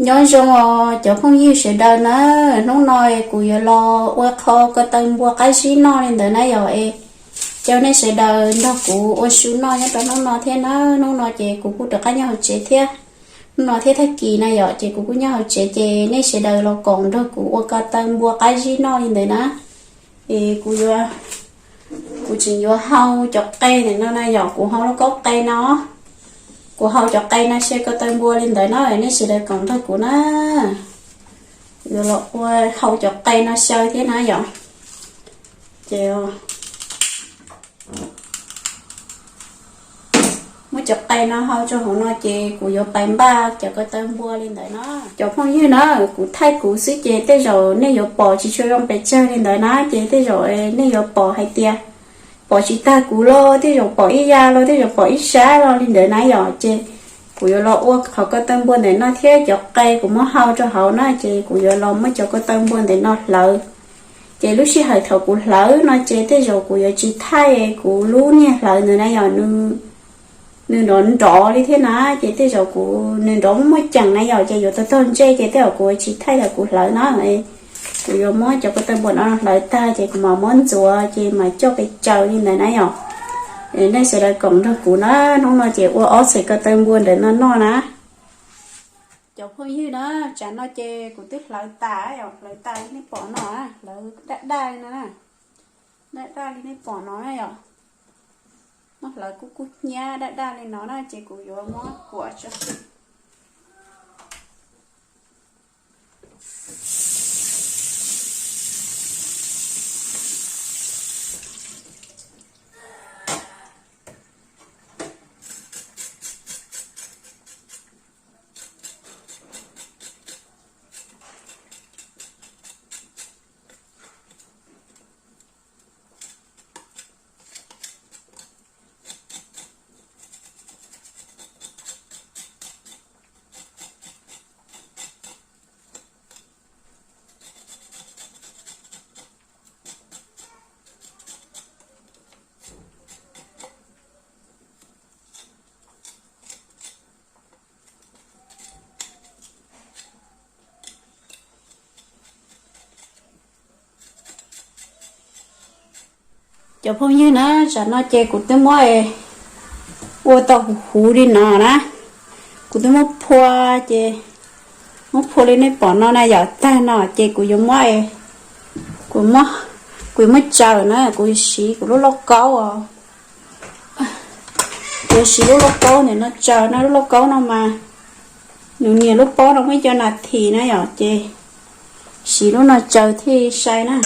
Nyob zoo os cov phooj ywg sawv daws na, hnub no kuv yuav los ua qho ko taw npua qab zib noj li ntawd na yom. Es caw nej sawv daws nrog kuv ua su noj nyob rau hnub no thiab na. Hnub no ces kuv kuj rov qab nyob hauv tsev thiab, hnub no thiab tag kis na yom, ces kuv kuj nyob hauv tsev ces nej sawv daws los koom nrog kuv ua ko taw npua qab zib noj li ntawd na. Es kuv yuav, kuv tseem yuav hau cov qe ntawm no na yom, kuv hau lub kaub qe no, kuv hau cov qe no xyaw ko taw npua li ntawd na, nej sawv daws koom nrog kuv na. Kuv yuav los ua hau cov qe no xyaw thiab na yom. Ces muab cov qe no hau rau hauv no ces kuv yuav pais npaj cov ko taw npua li ntawd na. Cov phooj ywg na, kuv thaij kuv xwb ces tej zaum nej yuav pom tsis tshua zoo pes tsawg li ntawd na, ces tej zaum nej yuav pom hais tias pom tsis tag kuv los tej zaum pom ib ya los tej zaum pom ib sab los li ntawd na yom. Ces kuv yuav los ua qhov ko taw npua ntawm no thiab cov qe kuv muab hau rau hauv na, ces kuv yuav los muab cov ko taw npua ntawm no hlawv. Ces lub sij hawm thaum kuv hlawv no ces tej zaum kuv yuav tsis thaij kuv lub niag hlawv ntawd na yom, nws nrov nrov li thiab na, ces tej zaum kuv nws nrov muaj muaj ceem na yom, ces yuav tag tog ntsej ces tej zaum kuv tsis thaij thaum kuv hlawv na. Kuv yuav muab cov ko taw npua no hlawv tag ces kuv mam muab ntxuav ces mam coj pes tsawv li ntawd na yom. Nej sawv daws koom nrog kuv na, hnub no ces ua ob txhais ko taw npua ntawm no noj na. Cov phooj ywg na, tsam no ces kuv twb hlawv tas, hlawv tas li nej pom no, hlawv daj daj li no, daj daj li nej pom no yom. Muab hlawv kub kub hnyiab daj daj li no na ces kuv yuav muab kuam tso. Cov phooj ywg na, tsam no ces kuv twb muab ua tau huv huv li no na. Kuv twb muab phua, ces muab phua li nej pom no na yom, tag no ces kuv yuav muab, kuv, kuv yuav muab tsaws na, kuv yuav siv kuv lub lauj kaub os. Kuv yuav siv lub lauj kaub ntawm no tsaws na, lub lauj kaub no mas nws nias lub pob no muaj ib co nas this na yom, ces siv lub no tsaws thiaj sai na.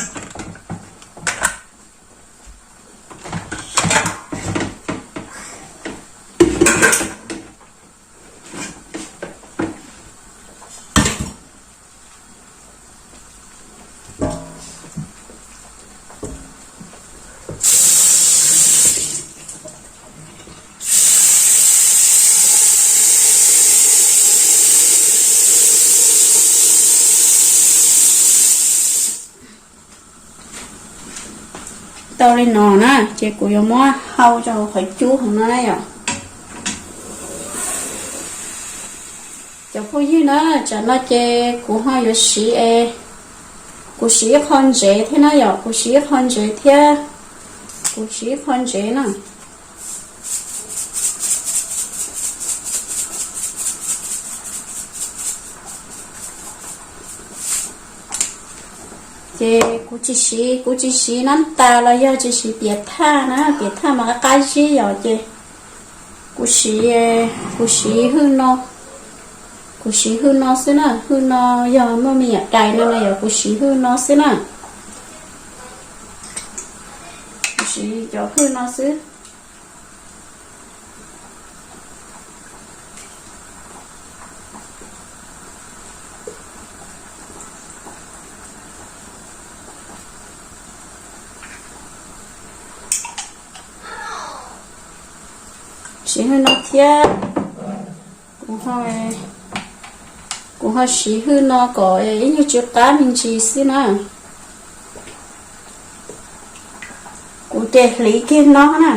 Tau li no na, ces kuv yuav muab hau rau qhov cub hauv no na yom. Cov phooj ywg na, tsam no ces kuv ho yuav siv, kuv siv ib qho ntsev thiab na yom, kuv siv ib qho ntsev thiab, kuv siv ib qho ntsev na. Ces kuv tsis siv, kuv tsis siv nab tas los yog tsis siv piam thaj na, piam thaj mas qab qab zib yom, ces kuv siv, kuv siv hwj no, kuv siv hwj no xwb na, hwj no yog muaj me nyuam dais no na yom, kuv siv hwj no xwb na. Kuv siv cov hwj no xwb. Siv hwj no thiab, kuv ho, kuv ho siv hwj no kom ib nyuag tsw qab me ntsis xwb na. Kuv ces hliv kiag no na.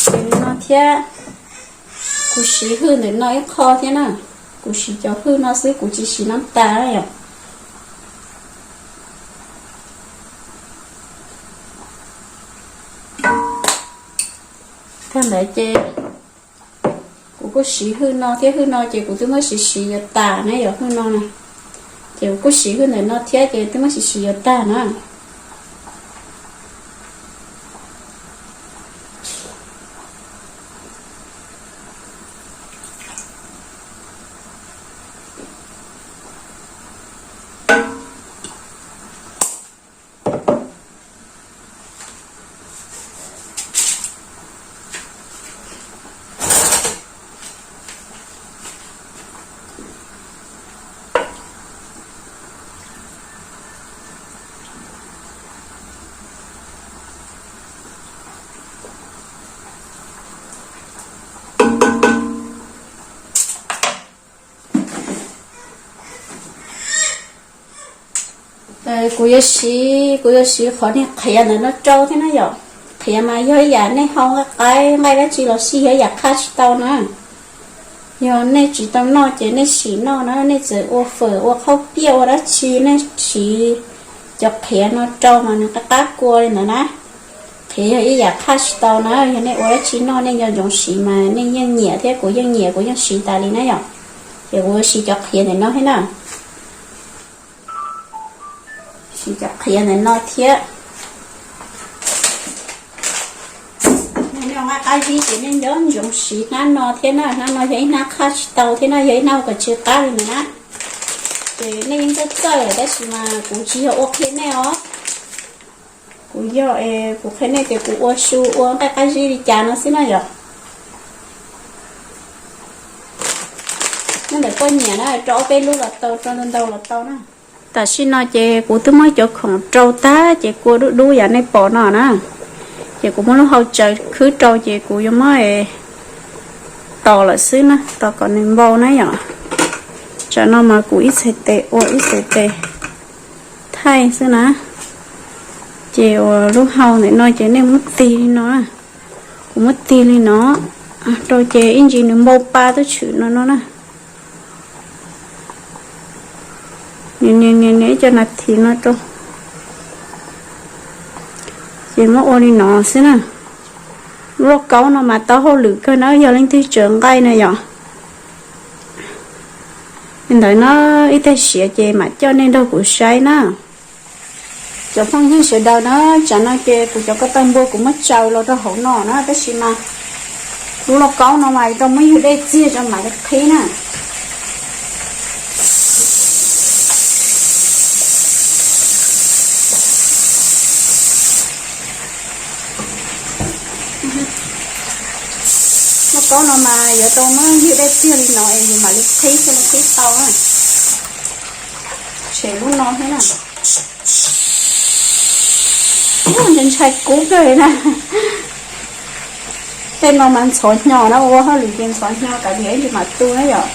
Siv li no thiab, Kuv siv hwj ntawm no ib qho thiab na. Kuv siv cov hwj no xwb, kuv tsis siv nab tas na yom. Tag ntawd ces kuv kuj siv hwj no thiab, hwj no ces kuv twb muab siv siv yuav tas na yom, hwj no na. Ces kuv kuj siv hwj ntawm no thiab ces twb muab siv siv yuav tag na. Kuv yuav siv, kuv yuav siv qhov niag qhiav ntawm no rau thiab na yom. Qhiav mas yog ib yam nej hau nqaij qaib nqaij dab tsi los sis yog ib yam qhaj tsis tau na. Yog nej tsis tau noj ces nej sim noj na, nej txawm ua fawm ua qhaub piaj ua dab tsi nej siv cov qhiav no rau mas nws qab qab kua li ntawd na. Qhiav yog ib yam qhaj tsis tau na, yog nej ua dab tsi noj nej nco ntsoov siv mas nej yeej nyiam thiab kuv yeej nyiam kuv yeej siv tas li na yom. Ces kuv siv cov qhiav ntawm no thiab na. Siv cov qhiav ntawm no thiab. Nej noj nqaij qab zib ces nej nco ntsoov siv hnab no thiab na, hnab no yog ib hnab qhaj tsis tau thiab na, yog ib hnab ua kom tsw qab li ntawd na. Ces nej yeej txawj txawj lawm tab sis mas kuv tsis yog ua qhia nej os. Kuv yog es kuv qhia nej tias kuv ua su ua nqaij qab zib li cas no xwb na yom. Nyob ntawm koj nyiam na, rau ob peb lub los tau, rau ntau ntau los tau na. Tam sim no ces kuv twb muab cov khoom rau tag ces kua dub dub yam nej pom no na. Ces kuv muab lub hau tsaws khwb rau ces kuv yuav muab tos lawm xwb na, tos kom nws npau na yom. Tsam no mas kuv ib txhais tes ua ib txhais tes thaij xwb na. Ces uas lub hau ntawm no ces nej muab tig li no, kuv muab tig li no rau ces ib ntsis nws npau pa tuaj tshwm no no na. Nias nias nias ib co nas this no rau, ces muab ua li no xwb na. Lub lauj kaub no mas tau hauj lwm kawg na, yog leej twg tsaws nqaij na yom. Li ntawd no, ib tag siav ces mam coj nej nrog kuv saib na. Cov phooj ywg sawv daws na, tsam no ces kuv cov ko taw npua kuv muab tsaws los rau hauv no na, tab sis mas lub lauj kaub no mas rau muab ywg dej txiag rau mam li qhib na. Lauj kaub no mas yuav tau muab ywg dej txiag li no es yus mam li qhib thiaj li qhib tau na. Tshem lub no thiab na. Ntshai kub kawg li na. Tej no mas ntxhov hnyo na, ua hauj lwm ces ntxhov hnyo kav liam ib ntsis mam tu na yom.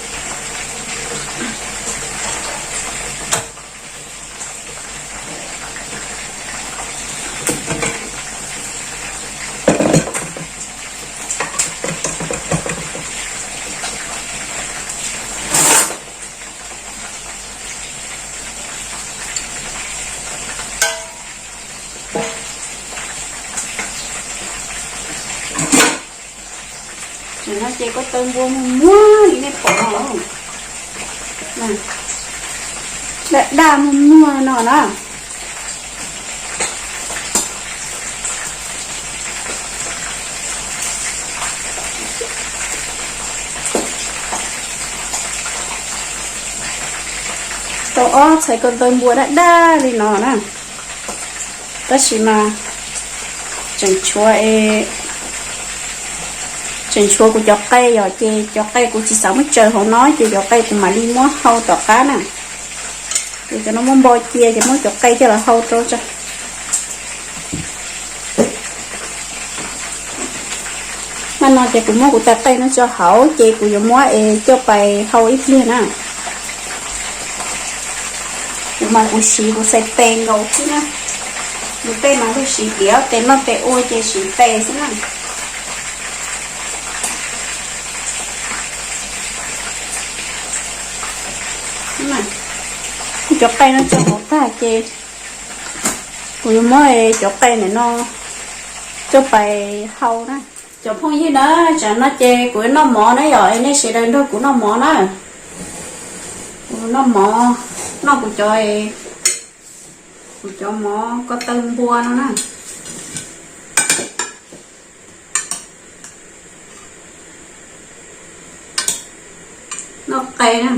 Tam no ces ko taw npua muag muag li nej pom no, daj daj muag muag no na. Tau ob txhais ko taw npua daj daj li no na. Tab sis mas tseem tshuav, tseem tshuav kuv cov qe yom, ces cov qe kuv tsis xav muab tsaws hauv no ces cov qe kuv mam li muab hau tom qab na. Ces cov no muab npo cia ces muab cov qe coj los hau rau tso. Mas no ces kuv muab kuv tais qe no tso hauv ces kuv yuav muab es coj pais hau ib pliag na. Kuv mas kuv siv kuv xais tes nkaus xwb na. Tus tej mas kuv siv tiav tes noj tes ua ces siv tes xwb na. Cov qe no tso hauv tag ces kuv yuav muab cov qe ntawm no coj pais hau na. Cov phooj ywg na, tsam no ces kuv yuav noj mov na yom, es nej sawv daws nrog kuv noj mov na. Kuv noj mov, noj kuv cov, kuv cov mov ko taw npua no na. Noj qe na.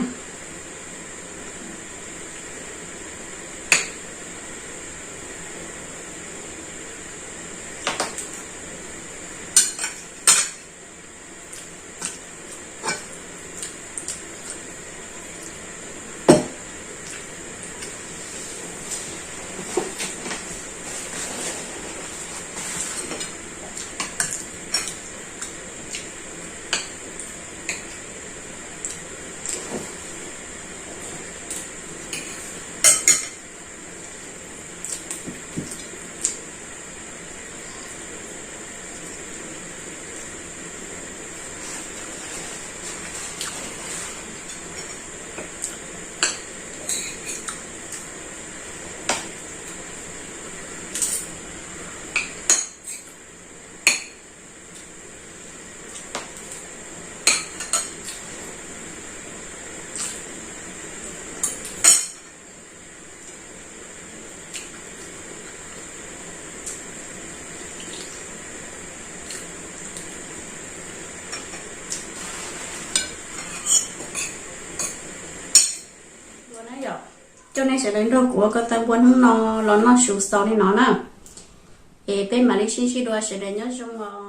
Coj nej sawv daws nrog kuv ua ko taw npua hnub no los noj su xaus li no na. Es peb mam li sib ntsib dua, sawv daws nyob zoo os.